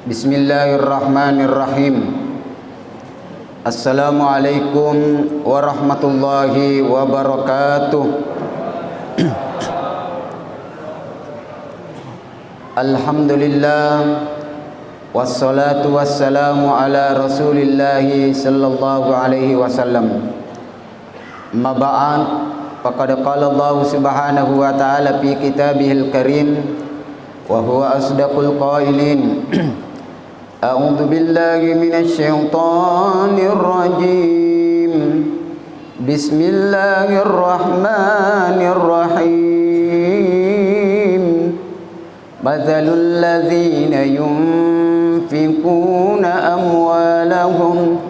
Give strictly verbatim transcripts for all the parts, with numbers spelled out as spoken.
Bismillahirrahmanirrahim. Assalamualaikum warahmatullahi wabarakatuh. Alhamdulillah, wassalatu wassalamu ala Rasulillahi sallallahu alaihi wasallam. Amma ba'd, faqad qala Allahu subhanahu wa ta'ala fi kitabihil karim, wa huwa asdaqul qailin. A'udzu billahi minasy syaithanir rajim. Bismillahirrahmanirrahim. Matsalul ladzina yunfiquna amwalahum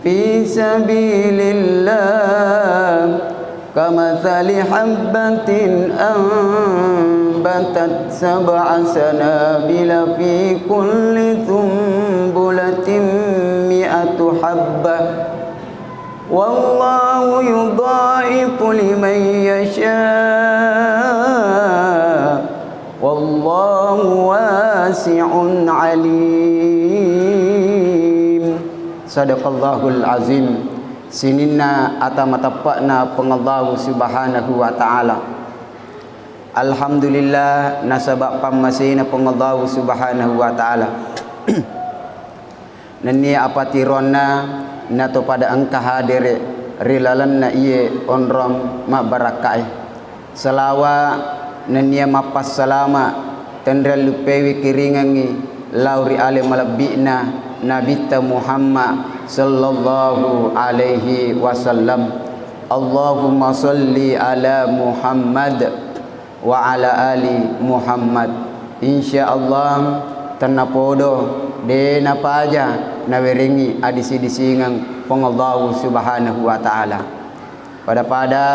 fi sabilillah kamatsali habbatin ambatat sab'a sanabila fi kulli sumbulatin mi'atu habbah. Wallahu yudha'ifu liman yasha. Wallahu wasi'un alim. Sadaqallahul azim. Sininna ata mateppa'na Puang Allahu Subhanahu wa Ta'ala. Alhamdulillah, nasaba pammasena Puang Allahu Subhanahu wa Ta'ala. Nennia apatiroanna nato pada engka hadere ri lalenna iye onrong mabbarakka'e. Selawa nennia mappassalama tenrialluppeiwi kiringengngi lao ri ale malebbi'na Nabitta Muhammad sallallahu alaihi wasallam. Allahumma salli ala Muhammad wa ala ali Muhammad. Insya Allah, tennapodo de napaja nawerengngi adisi-disingeng Puang Allahu Subhanahu wa Ta'ala. Pada-pada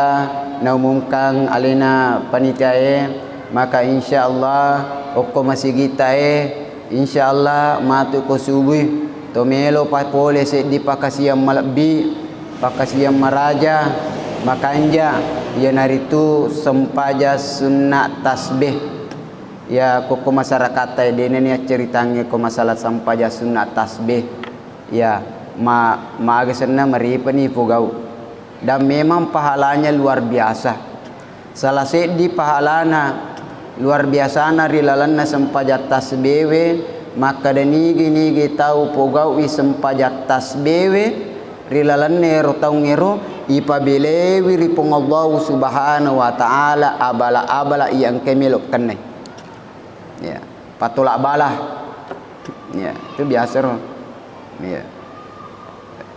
naumumkang alena panitiae, maka insya Allah okko masigitae, insya Allah matu ko subui to melo pa pole seddi pakasiang malebbi, pakasiang maraja, makanja, iyanaritu sempaja sunna tasbih. Ya, kokko masyarakatta e, dena ni acceritangnge ko masalah sempaja sunna tasbih. Ya, ma-, maga senna maripani pogau. Dan memang pahalanya luar biasa. Salah seddi pahalana luar biasana ri lalenna sempajang tasbewe, makkeda nigi-nigi tau pogau'i sempajang tasbewe ri lalenna ero taungngero, ipabelewi ri Puang Allahu Subhanahu wa Ta'ala abala-abala iya engka melo kennai. Ya, patola bala. Ya, itu biasa ro. Ya.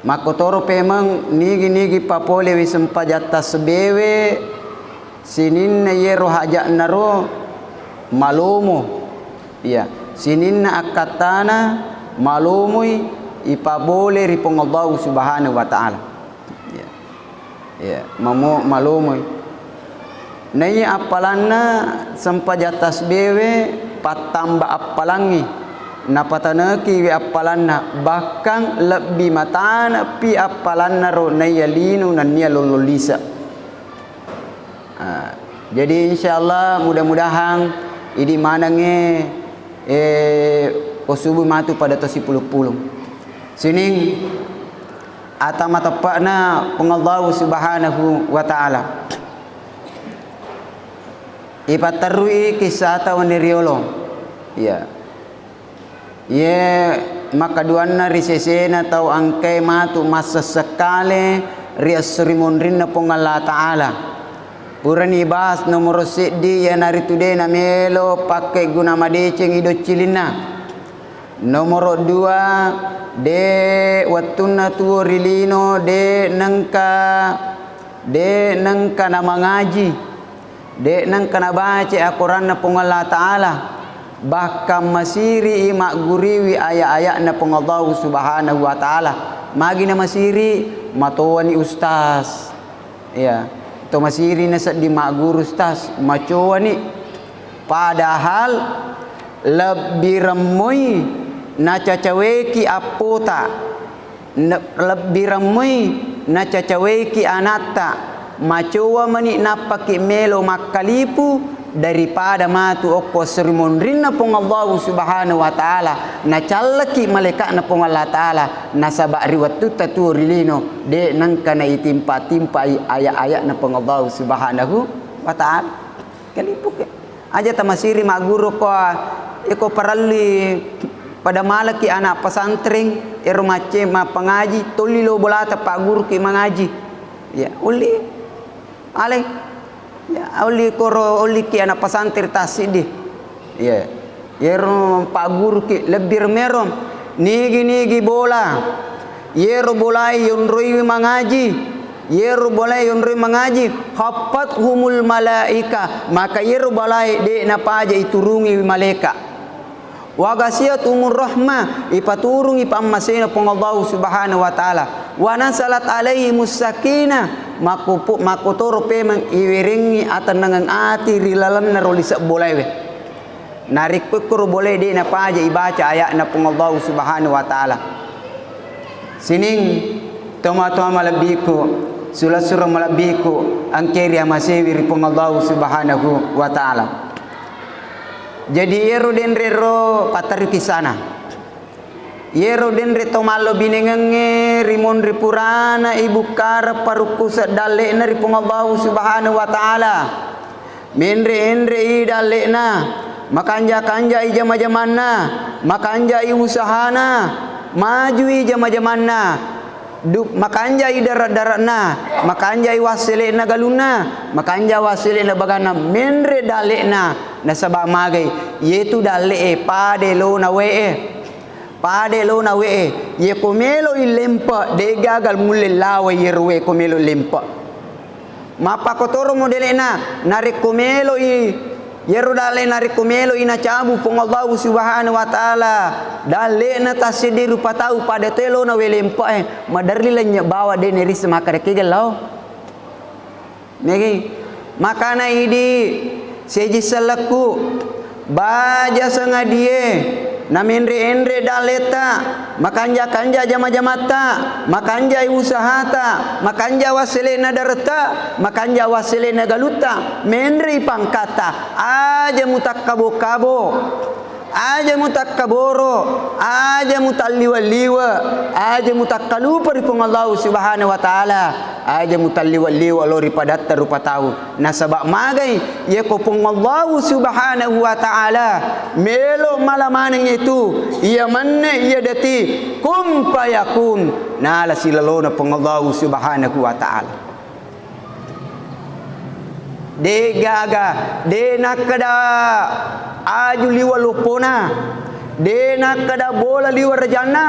Makkotoro pemeng nigi-nigi papolewi sempajang tasbewe sininna yero haja'na ro malomo. Iya, sininna akkattana malomoi ipabole ri Puang Allahu Subhanahu wa Ta'ala. Iya. Iya, mamo-, malomoi. Naiya appalanna sempajang tasbewe pattamba appalangngi, napatanekiwi appalanna, bahkan lebbi matanepi appalanna ro naiya lino nennia lollong lise. Ah, jadi insyaallah mudah-mudahan idi manengnge, eh, ko subuh matu pada to sipulung-pulung. Sining ata mateppe'na Puang Allahu Subhanahu wa Ta'ala. Ipatterui kissata wenni riolo. Iya. Iye makkaduanna ri sesena tau engkae matu massessekkale ri esso ri monrinna Puang Allah Ta'ala. Purani bahas nomoro seddi, iyanaritu de namelo pakkeguna madecengi doccilinna. Nomoro dua, de wettunna tuo ri lino, de nengka, de nengka namangaji, de nengka nabaca akoranna Puang Allah Ta'ala, bahkan masiri i magguriwi aya-aya'na Puang Allahu Subhanahu wa Ta'ala. Magi namasiri? Matowani ustaz. Iya, to masiri na sedding magguru, ustaz, macowani. Padahal lebbi remmoi nacacaweki appota, ne-, lebbi remmoi nacacaweki anatta, Macowa mani nappaki melo makkalipu daripada matu okko esso ri monrinna Puang Allahu Subhanahu wa Ta'ala, nacallaki malaika'na Puang Allah Ta'ala, nasaba ri wettutta tuo ri lino, de nengka naitimpa-timpai aya-aya'na Puang Allahu Subhanahu wa Ta'ala. Kalipuke. Aja tamasiri magguru ko, iko parellui pada malaki anak pesantren, ero macce mappangaji, tolli lo bolata pagguruki mangaji. Ya, ulli. Ale. Ya, ulli koro, ulliki anak pesantren tassiddi. Ya. Yero pagguruki lebbi remero. Nigi-nigi bola. Yero bolae yonroiwi mangaji. Yero bolae yonroi mangaji, haffathumul malaika, maka yero bolae de napaja iturungi malaika. Wa ghasyiyathumur rahmah, ipaturungi pammasena Puang Allahu Subhanahu wa Ta'ala. Wa nazalat alaihimus sakinah, makkupu-, makkotoro pemeng iwerengngi atennangeng ati ri lalenna ro lise bolaewe. Narekko ikkoro bolae de napaja ibaca aya'na Puang Allahu Subhanahu wa Ta'ala. Sining tomatoa malebbiku, sulessureng malebbiku, engke riamasewi ri Puang Allahu Subhanahu wa Ta'ala. Jadi, iyaro denre ro patterru kisana. Iyaro denre to mallo binengengnge rimonri purana ibukkareng parukkuseng dalle'na ri Puang Allahu Subhanahu wa Ta'ala. Menre-enre'i dalle'na, makanja-kanjai jama-jamanna, makanjai usahana, majui jama-jamanna, du-, makanjai dare'-dare'na, makanjai wassele'na galunna, makanja wassele'na baganna, menre dalle'na, nasaba magai, yetu dalle'e pade lona we'e. Pade lona we'e, ye ko melo'i lempe, de'gaga mulle lawai yero we ko melo lempe. Mappakotoro modele'na, narekko melo'i yero dalle, narekko melo'i nacabu Puang Allahu Subhanahu wa Ta'ala, dalle'na tasseddi rupa tau pada toe lona we lempe'e, maderri lennye bawa de nerisse makkeda kegel lao. Nigi, makana idi, seji sellekku, baja sangadie, namenre-enre dalleta, makanja-kanja jama-jamatta, makanjai usahata, makanja wassele'na daretta, makanja wassele'na galutta, menrei pangkatta, aja mutakkabo-kabo. Aja mutakkaboro, aja mutalliwa-liwa, aja mutakkalupa ri Puang Allahu Subhanahu wa Ta'ala, aja mutalliwa-liwa lao ri padatta rupa tau. Nasaba magai, yako Puang Allahu Subhanahu wa Ta'ala melo mala maneng itu, iya manne iya dati, kun fayakun, nala silalona Puang Allahu Subhanahu wa Ta'ala. De'gaga, de nakkeda aju liwa loppona, de nakkeda bola liwa rajanna,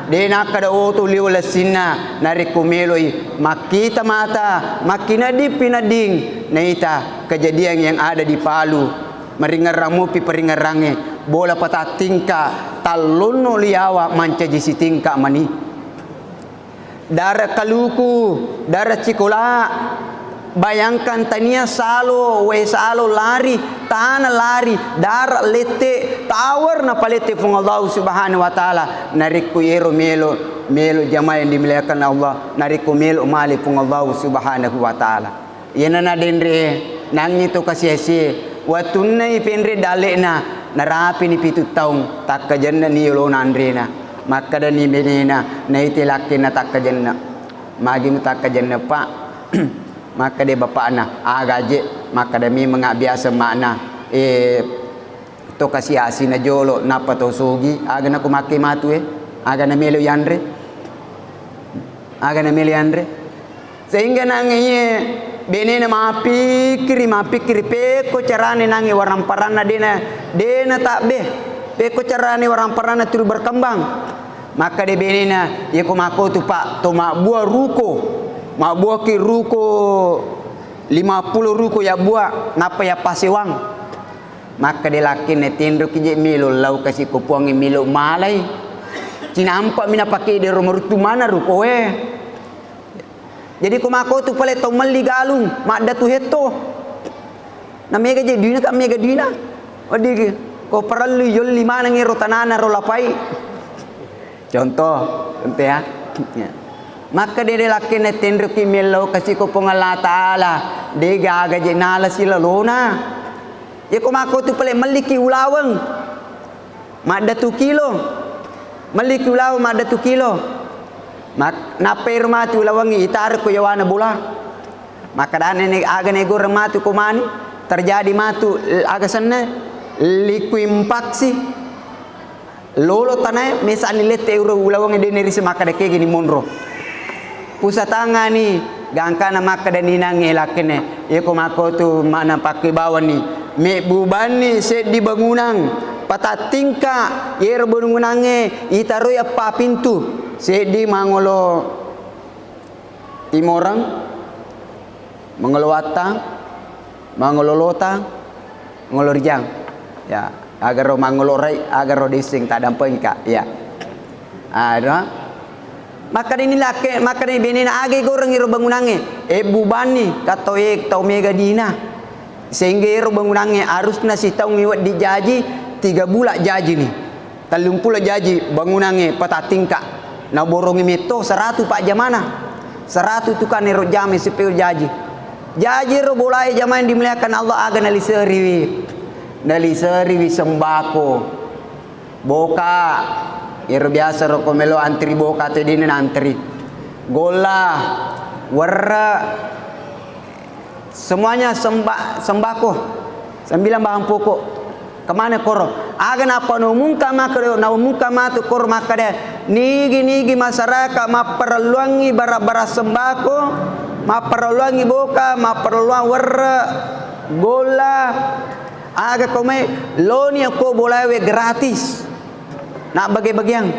de nakkeda oto liwa lessinna, narekko meloi makkita mata, makkinedding-pinedding naita kejadian yang ada di Palu, maringerrang mupi paringerrangnge, bola pata tingka, tallonno liawa mancaji sitingka mani. Dara kaluku, dara cikola. Bayangkan tania salo, wae salo lari, tana lari, dara lette, tower napalette Puang Allahu Subhanahu wa Ta'ala. Narekko yero melo, melo jamaah yang dimuliakan Allah, narekko melo male Puang Allahu Subhanahu wa Ta'ala. Iyana nadenre, nangngi to kasiasie, wettunna ipenre dalle'na, narapini pitu taung, takkajenneni yolona anrena. Makkedani benena, naite lakkenna takkajenna. Magi mutakkajenna, Pak? Makkeda bapakna, aga je, makkeda memang biasa makna, eh, to kasiasi na jolo, nappa to sogi, aga nako makke matue, aga na melo yanre, aga na melo yanre. Sehingga nange iye benena mapikkiri, mapikkiri pekko carane nange waramparanna dena, dena tabbe, pekko carane waramparanna turu berkembang. Makkeda benena, yako makkotu, Pak, to mabbua ruko, mabbuaki ruko lima puluh ruko yabbua, nappa yappasewang. Makkeda lakkenna, tenroki je melo lao kasi ko puangnge melo malai. Cinampami napakede ro maruttu mana rukoe. Jadi ko makkotu pale tau melli galung, maddatu hetto. Na mega je duina, ka mega duina. Wedding ko parellu yolli maneng ero tanana ro lapai. Contoh, contoh ya. Ya. Makkeda de lakkenna, tenroki mellau kasi ko Puang Allah Ta'ala, de gaga je nala silalona. Yako makko tu pale melliki ulaweng maddatu kilo. Melliki ulaweng maddatu kilo. Mak-, nappai ro matu ulawengnge itaro ko yawana bola. Makkedana ni aga na igoreng matu ko mani, terjadi matu, eh, aga senna, likuimpaksi. Lolo tanae, mesani lette uro ulawengnge de nerisi makkeda kegini monro. Pusatangani, gangkana makkeda ninangnge lakkene, yeko makkotu mana pakke bawanni, mebbubanni seddi bangunang, patattingka, yero bangunangnge itaroi eppa pintu, seddi mangolo Timoreng, Mangolo Wattang, Mangolo Lotang, Mangolo Rijang. Ya, agaro Mangolo Rai, agaro Desseng taddampengka. Ya. Ada. Makkadani lakke, makkadani benena age goreng iro bangunangnge. Ebbu banni, katau e, tau mega dina. Sehingga ero bangunangnge harusna sitaungngi wedding jaji, tiga bula jajini. Tellumpulo jaji bangunangnge pata tingka. Naborongi metto seratu pajjamana. Seratu tukang ero jama sipeo jaji. Jaji ero bolae jamae dimuliakan Allah aga naliseriwi. Naliseriwi sembako. Boka. Ero biasa ro ko melo antri boka tu dina antri. Golla, werre, semuanya semba-, sembako, sembilan bahan pokok. Kemana koro? Aga napa naumumka makkeda, naumumka matu koro makkeda, nigi-nigi masyarakat mapparelluangngi bara-bara sembako, mapparelluangngi boka, mapparelluang werre, golla, aga komai, loni ko bolaewe gratis. Nabbage-bageang.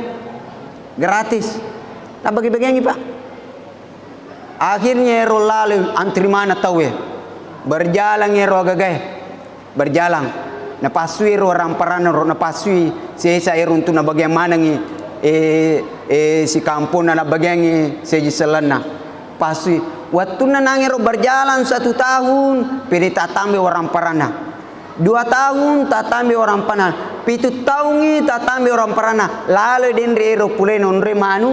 Gratis. Nabbage-bageangngi, Pak. Akhirnya ero lalo antri mana tauwe. Berjalan ero agagae. Berjalan. Napassui ero waramparanna ro, napassui sesa ero untu nabageang manengngi, eh, eh, sikamponna nabageangngi seji sellenna. Passui. Wettunna nangero berjalan satu tahun, pede tatambe waramparanna. Dua tahun tatambe orang panah, pitu taungngi tatambe orang panah, laloi denre ero purae nonroi manu,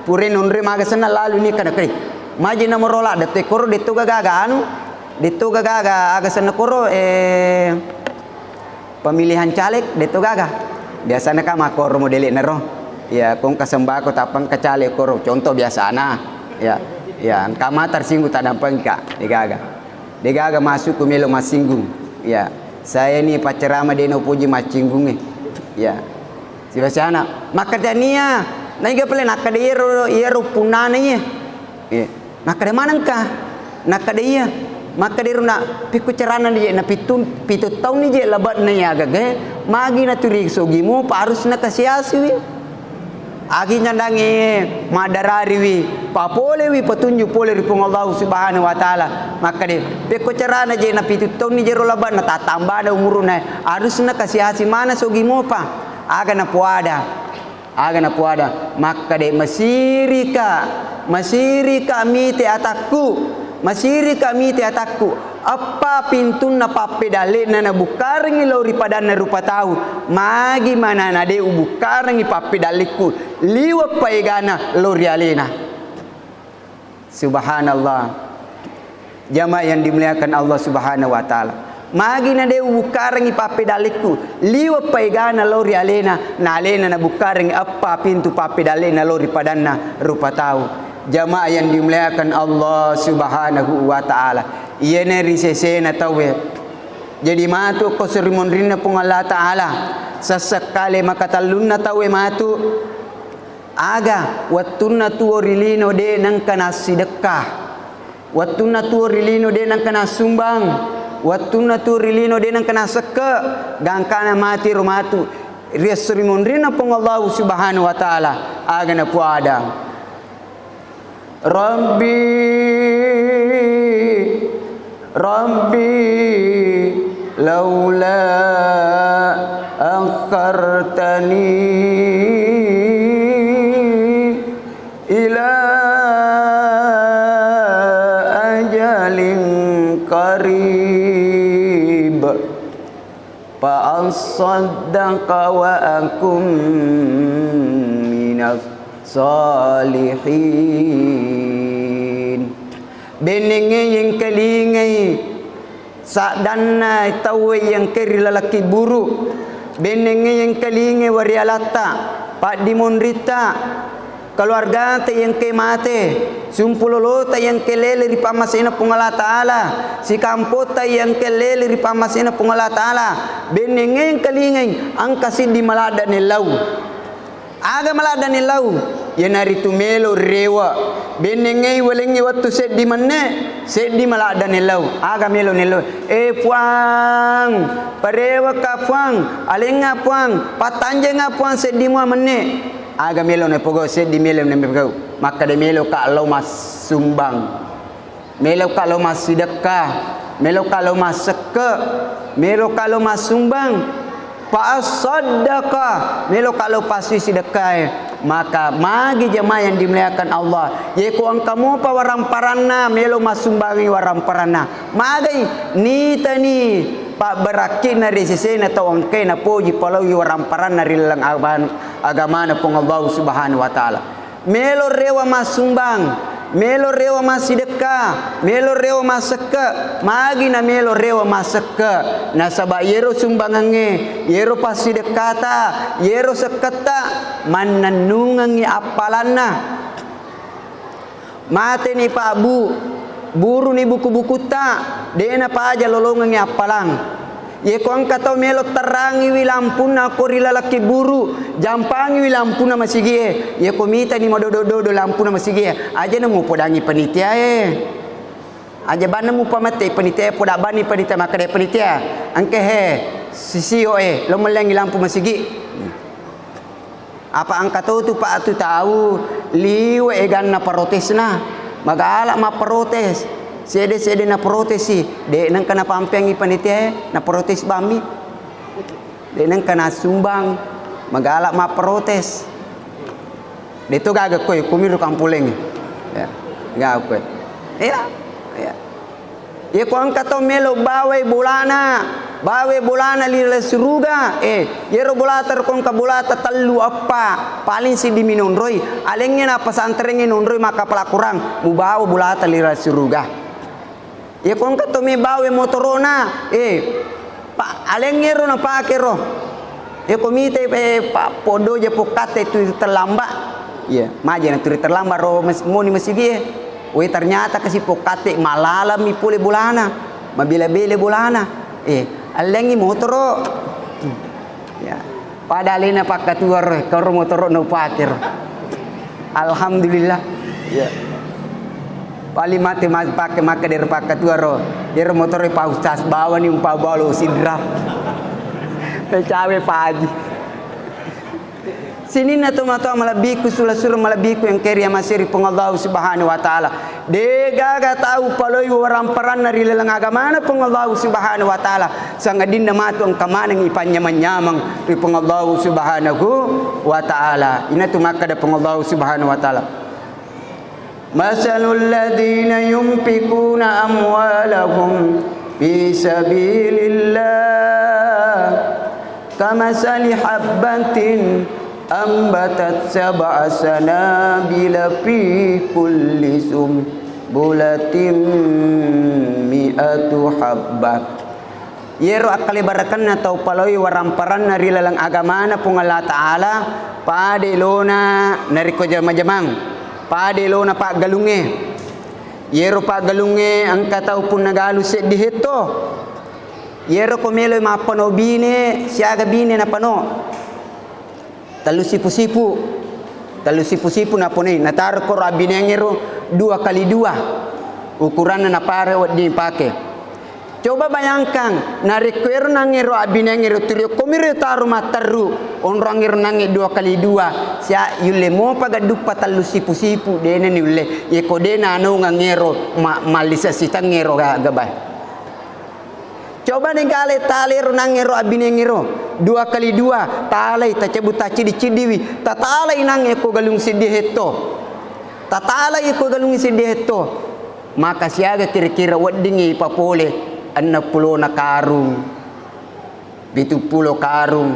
purae nonroi maga senna lalu ni kana kai. Maji nomoro la, dette koro detto gaga anu, detto gaga aga senna koro, eh, pemilihan caleg detto gaga. Biasana ka makkoro modele naro. Ya, kongka sembako tapang ka caleg koro, contoh biasana. Ya, ya, engka ma tersinggung tadampengka, degaga. Degaga masuk ku melo massinggung. Ya. Saya ni paccerama de no puji maccinggungnge. Ya. Sibasiana. Makkadania, naiga pale nakkada iyaro, iyaro punnana iye. Iya. Makkada manengka? Nakkada iya. Makkada iro na pikku carana ni je na pitu, pitu taun ni je labatna iya gage, magi na turi sogi mo, pa harus na kasiasiwi. Agi nyandangnge maddarariwi, papolewi patunju pole ri Puang Allahu Subhanahu wa Ta'ala. Makkade, pekko carana je napitu taunni jero labanna, tatambana umuruna, harusna kasi-asi mana sogi mopa. Aga napoada, aga napoada, makkade, masirika, masirika mite atakku, masirika mite atakku. Eppa pintunna pappedalle'na nabukkarengngi lao ri padanna rupa tau, magi manana de ubukkarengngi pappedallekku liwe' paegana lao ri alena. Subhanallah. Jamaah yang dimuliakan Allah Subhanahu wa Ta'ala. Magi na de ubukkarengngi pappedallekku liwe' paegana lao ri alena, na alena nabukkarengngi eppa pintu pappedalle'na lao ri padanna rupa tau. Jamaah yang dimuliakan Allah Subhanahu wa Ta'ala. Iyana ri sesena tauwe. Jadi matu ko surimonrinna Puang Allah Ta'ala, sessekkale makatellunna tauwe matu. Aga wettunna tuo ri lino de nengka nassidekka. Wettunna tuo ri lino de nengka nassumbang. Wettunna tuo ri lino de nengka nasekke. Gangkana mati ro matu. Ri esso ri monrinna Puang Allahu Subhanahu wa Ta'ala. Aga napuada. Rabbi, Rabbi, laula akhartani ila ajalin qarib, fa asaddaqa wa akum minas salihin. Bennengnge yengkalingai saddanna tauwe yengke ri laleng kibburu. Bennengnge yengkalingai warialatta, paddimonritta, keluargata yengke mate, sumpulolota yengke lele ri pammasena Puang Allah Ta'ala, sikampotta yengke lele ri pammasena Puang Allah Ta'ala. Bennengnge yengkalingai engka siddi maladda nellau. Aga maladda nellau? Iyanaritu melo rewa. Bennengnge walengngi wettu seddi menne, seddi maladda nellau. Aga melo nellau? Eh, Puang, parewaka, Puang, alengnga, Puang, pattanjengnga, Puang, seddi mua menne. Aga melo napogau? Seddi melo napogau. Makkeda, meloka lao massumbang. Meloka lao massidekka, meloka lao massekke, meloka lao massumbang, fa asaddaqa, meloka lao passui sidekkae. Maka magi jamaah yang dimuliakan Allah, yeko engka mopa waramparanna, melo massumbangi waramparanna. Magai? Nitani pabbarakkina ri sesena tau engkae napoji palaui waramparanna ri laleng aban-, agamana Puang Allah Subhanahu wa Ta'ala. Melo rewa massumbang, melo rewa massidekka, melo rewa massekke. Magi na melo rewa massekke? Nasaba yero sumbangengnge, yero passidekkata, yero sekketta mannennungengngi appalanna. Mateni Pak Bu, buruni buku-bukutta, de'na paja lolongengngi appalang. Yeko engka tau melo terrangiwi lampunna ko ri laleng kibburu, jampangiwi lampunna masigie. Yeko mitani madodo-dodo lampunna masigie, ajana mupodangi panitiae. Aja banna mupamette panitiae, poda bani panitia, makkeda panitia, engka he, sisio e, lo mellengi lampu masigi. Apa engka to tu, Pak, tu tau liwe eganna protesna. Magala mapprotes. Sede-sede naprotesi, de nengka napampeangi panitia e, naprotes bammi. De nengka nasumbang, magala mapprotes. De to gaga koe, kumiru kampuleng. Ya, gaga koe. Iya, iya. Yeko engka tau melo bawai bolana, bawai bolana ri laleng suruga, eh, yero bolata ro ko engka bolata tellu eppa, paling siddi minonroi, alengnge na pesantrengnge nonroi makkapala Qurang, mubawa bolata ri laleng suruga. Yeko engka tau me bawai motorona, eh, pa-, alengngero napakero. Yeko mitai, eh, pa-, poddoja pokkatte tu terlambat. Iya, maja na tu terlambat ro mas-, moni masigie. Woi, ternyata kasi pokkatte malalami pole bolana, mabela-bela bolana. Eh, allengngi motoro. Ya. Pada alena pakkatuaro, karo motoro na upakero. Alhamdulillah. Ya. Paling mate, mate pake, makkeda ero pakkatuaro. Ero motoro Pak Ustaz bawani umpabalo sidrap. Pecawe paji. Sininna tomatoa malebbiku, sula-sula malebbiku yang keri amaseri Puang Allah Subhanahu wa Ta'ala. De gaga tau paloi waramparanna ri laleng agamana Puang Allah Subhanahu wa Ta'ala, sangadinna matu engka maneng ipanyamang-nyamang ri Puang Allah Subhanahu wa Ta'ala. Inatu makkeda Puang Allah Subhanahu wa Ta'ala, masalul ladzina yunfikuna amwalahum fi sabilillah kamasali habbatin ambatat sab'a sanabila fi kulli sumbulatin mi'atu habbah. Yero akkalebarakenna tau paloi waramparanna ri laleng agamana Puang Allah Ta'ala, pada elona narekko jama-jamang, pada elona paggalungnge. Yero paggalungnge engka tau punna galu seddi hetto. Yero ko meloi mappano bine, siaga bine napano. Tellu sipu-sipu. Tellu sipu-sipu naponei. Nataro koro abbineangngero dua kali dua. Ukuranna napare wedding pake. Coba bayangkang, narekko ero nangngero abbineangngero turio, komiro taro matterru, onroangngero nangnge dua kali dua. Sia yulle mopa gadduppa tellu sipu-sipu, dena niulle. Yeko dena anaungangngero, ma-, mallisa sitengngero ga-, gabai. Coba ni gale talero nangngero abbineangngero, dua kali dua, talai, tacabbu tacciddi-ciddiwi, tatalai nangnge ko galung siddi hetto. Tatalai ko galung siddi hetto. Maka siaga kira-kira weddingngi papole enneng pulona karung, pitu pulo karung,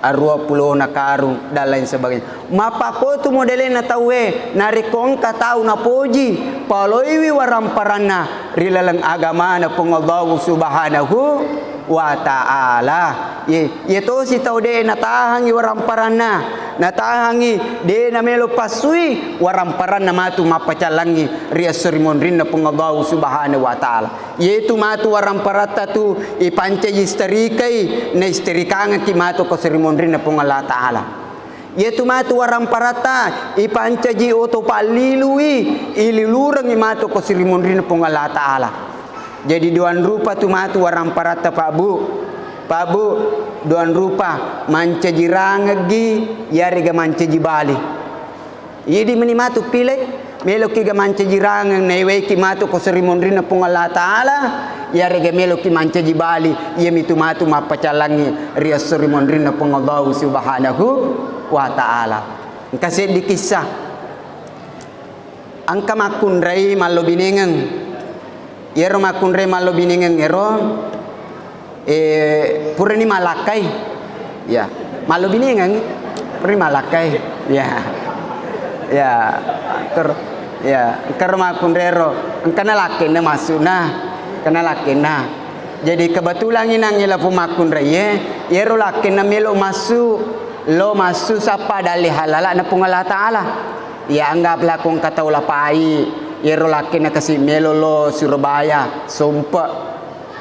aruwa pulona karung, dan lain sebagainya. Mappakotu modelenna tauwe, narekko engka tau napoji, paloiwi waramparanna ri laleng agamana Puang Allahu Subhanahu wa Ta'ala. Ye, ye tosi tau de natahangi waramparanna, natahangi de namelo passui, waramparanna matu mappacallangi ri esso ri monrinna Puang Allahu Subhanahu wa Ta'ala. Yetu matu waramparatta tu ipancaji isterikai, na isterikangekki matu ko seri monrinna Puang Allah Ta'ala. Yetu matu waramparatta ipancaji oto pallilui, ililurengi matu ko seri monrinna Puang Allah Ta'ala. Jadi doang rupa tu matu waramparatta, Pak Bu. Pak Bu, doang rupa, mancaji rangeggi, yarega mancaji bali. Idi meni matu pile, meloki ga mancaji rangeng, naiwaiki matu ko seri monrinna Puang Allah Ta'ala, yarega meloki mancaji bali, iyamitu matu mappacallangi ri esso ri monrinna Puang Allahu Subhanahu wa Ta'ala. Engka seddi kisah. Engka makkunrai mallobinengeng. Iyaro makkunrai mallobinengeng ero, eh, purani malakkai. Ya, mallobinengeng, purani malakkai. Ya. Ya, ker-, ya, engkaro makkunrai ero, engkana lakkenna massu'na, engkana lakkenna. Jadi kebetulan inang ila pu makkunrai e, iyaro lakkenna melo massu, lo massu sappa dalle halala'na Puang Allah Ta'ala. Ya, anggaplah ko engka tau lapai, iyaro lakkenna kasi melo lo Surabaya, Sompe.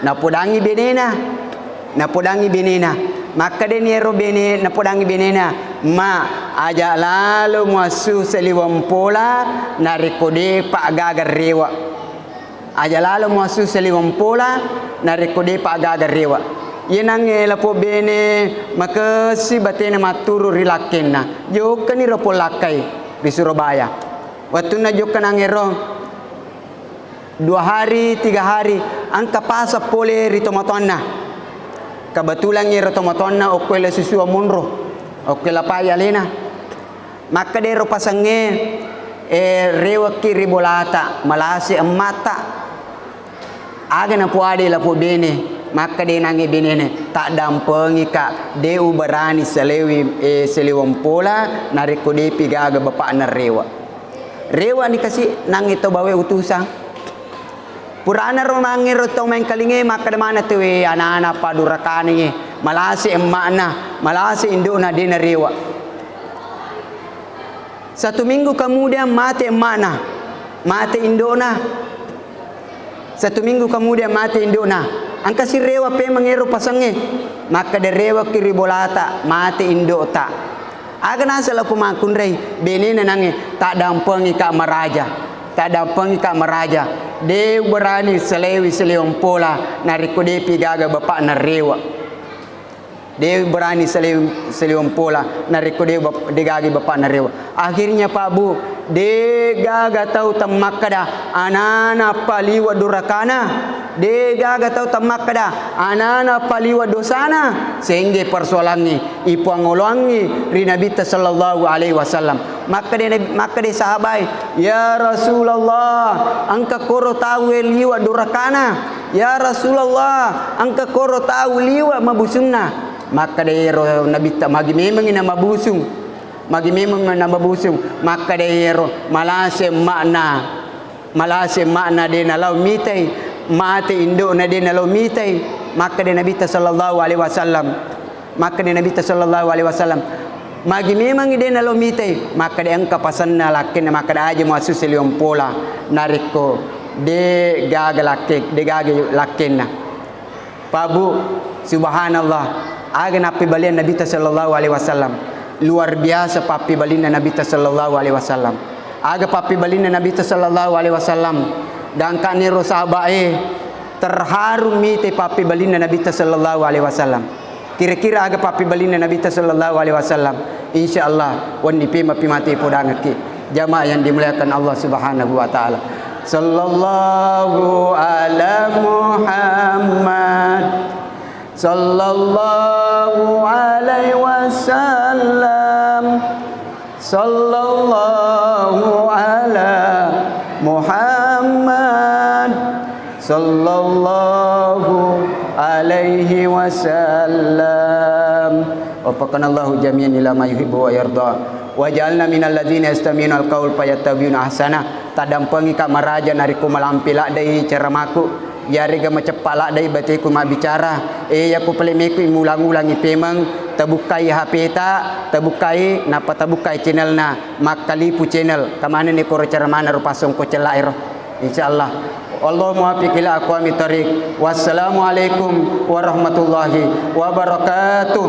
Napodangi benena, napodangi benena. Makkedani ero bene, napodangi benena, "Ma, aja lalo muassu saliweng pola narekko depa gaga rewe." Aja lalo muassu saliweng pola narekko depa gaga rewe. Iye nangnge lapo bene makessi batena matturu ri lakkenna. Jokkani ro pollakkai ri Surabaya. Wettunna jokka nangero, dua hari, tiga hari, engka paseng pole ri tomatoanna. Kebetulan ero tomatoanna okko elo susuang monro, okko elo pai alena. Makkeda ero pasengnge, "Eh, rewekki ri bolata, malase emmata." Aga napoade lapo bene, makkeda nangnge benene, "Taddampengika, de uberani salewi, eh, saliweng pola narekko depi gaga bapakna rewe." Rewani kasi nangnge to bawe utusan. Purana ro mangngero tau maengkalinge, makkeda maneng tauwe, "Anana padurakane, malase emma'na, malase indo'na, de narewe." Satu minggu kemudian mate emma'na, mate indo'na. Satu minggu kemudian mate indo'na. Engka sirewe pemeng ero pasengnge. Makkeda, "Rewekki ri bolata, mate indo'ta." Aga naseng lao makkunrai, benena nangnge, "Taddampengika maraja, taddampengika maraja. De uberani salewi saliweng pola narekko depi gaga bapakna rewe." De uberani salewi, saliweng pola narekko de bap-, de gaga bapakna rewe. Akhirnya, Pak Bu, de gaga tau temmakkeda anana paliwe durakana. De gaga tau temmakkeda anana paliwe dosana, sehingga persoalangnge ipuangoloangngi ri Nabitta sallallahu alaihi wasallam. Makkeda Nabi, makkeda sahabai, "Ya Rasulullah, engka koro tauwe liwe durakana. Ya Rasulullah, engka koro tau liwe mabusunna." Makkeda ero Nabitta, "Magi memengngi namabusung? Magi memeng namabusung?" Makkeda ero, "Malase emma'na." Malase emma'na de nalao mitai, mate indo'na de nalao mitai. Makkeda Nabitta sallallahu alaihi wasallam, makkeda Nabitta sallallahu alaihi wasallam, "Magi memangngi de nalao mitai?" Makkeda, "Engka pasenna lakkenna, makkeda aja muassu saliweng pola narekko de gaga lakke-, de gaga lakkenna." Pak Bu, subhanallah, aga nappibaliang Nabitta sallallahu alaihi wasallam. Luar biasa pappibalinna Nabitta sallallahu alaihi wasallam. Aga pappibalinna Nabitta sallallahu alaihi wasallam. Gangkaniro sahabae terharu mitai pappibalinna Nabitta sallallahu alaihi wasallam. Kira-kira aga pappibalinna Nabitta sallallahu alaihi wasallam? Insya Allah, wenni pemappi mate podangekki. Jamaah yang dimuliakan Allah Subhanahu wa Ta'ala. Sallallahu ala Muhammad. Sallallahu alaihi wasallam. Sallallahu ala Muhammad. Sallallahu alaihi wasallam. Waffaqanallahu jami'an ila ma yuhibbu wa yarda. Waj'alna minal ladzina yastami'unal qaul fayattabi'una ahsana. Taddampengika maraja narekko malampe laddai ceramaku. Yarega maceppa laddai bateku mabbicara. E, yako palemeku imulang-ulangi pemeng, tabukkai H P ta, tabukkai, nappa tabukkai channelna, Makkalipu Channel. Kamanenni koro ceramana rupa songko cella ero. Insyaallah. Wallahu muwaffiq ila aqwamit thariq. Wassalamualaikum warahmatullahi wabarakatuh.